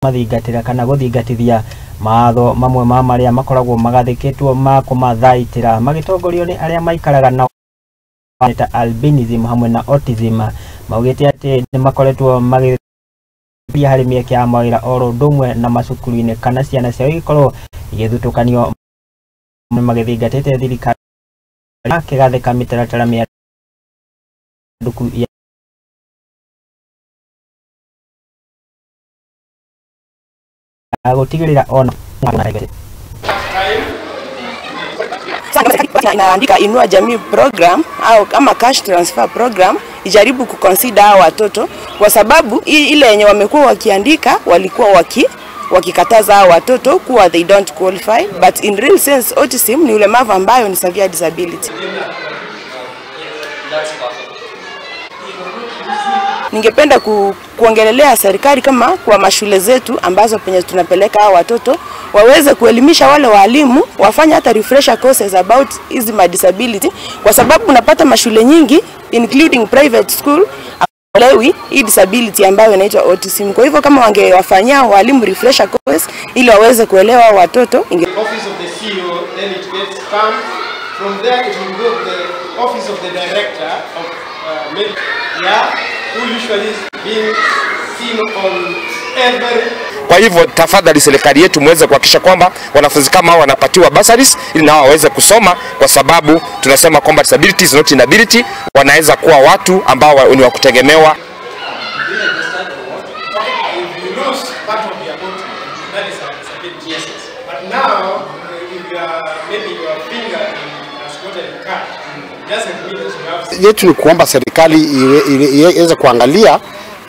Kũmathingatĩra kana gũthingatithia mawatho mamwe ma marĩa makoragwo magathĩkĩtwo ma kũmathaitĩra magĩtongorio nĩ arĩa maikaraga na ta albinism hamwe na autism maugĩte atĩ nĩ makoretwo magĩthia harĩ mĩeke ya mawĩra oro ũndũ ũmwe na macukuru-inĩ kana ciana ciao igĩkorwo igĩthutũkanio magĩthingatĩte thirikari kĩgathĩka mĩtaratara mĩandũku ya gũtigĩrĩra ona inaandika Inua Jamii program au kama cash transfer program ijaribu kuconsider hao watoto, kwa sababu ile yenye wamekuwa wakiandika walikuwa wakikataza hao watoto kuwa they don't qualify, but in real sense autism ni ulemavu ambayo ni severe disability. Ningependa kuongelelea serikali kama kwa mashule zetu ambazo penye tunapeleka hao watoto waweze kuelimisha wale walimu, wafanye hata refresher courses about hizi disability, kwa sababu unapata mashule nyingi including private school hawaelewi hii disability ambayo inaitwa autism. Kwa hivyo kama wangewafanyia walimu refresher course ili waweze kuelewa watoto. Office of the CEO, then it gets stamped. From there it will go to the office of the director of yeah, who usually is being seen on every. Kwa hivyo tafadhali serikali yetu muweze kuhakikisha kwamba wanafunzi kama hao wanapatiwa bursaries ili nao waweze kusoma, kwa sababu tunasema kwamba disability is not inability. Wanaweza kuwa watu ambao ni wa kutegemewa. Yetu ni kuomba serikali iweze kuangalia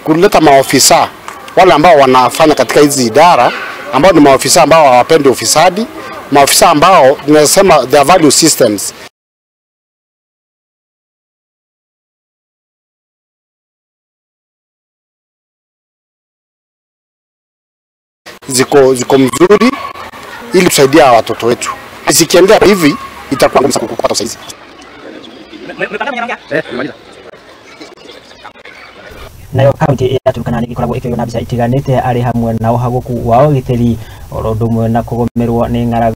kuleta maofisa wale ambao wanafanya katika hizi idara, ambao ni maofisa ambao hawapendi ufisadi, maofisa ambao tunasema their value systems ziko mzuri ili kusaidia watoto wetu. Zikiendelea hivi itakuwa ngumu sana kupata usaidizi. Nayo kaunti ya Turkana nĩ ĩkoragwo ĩkĩoywo na mbica itiganĩte arĩ hamwe na ũhagũku wa ũgitĩri oro ũndũ ũmwe na kũgũmĩrwo nĩ ng'aragu.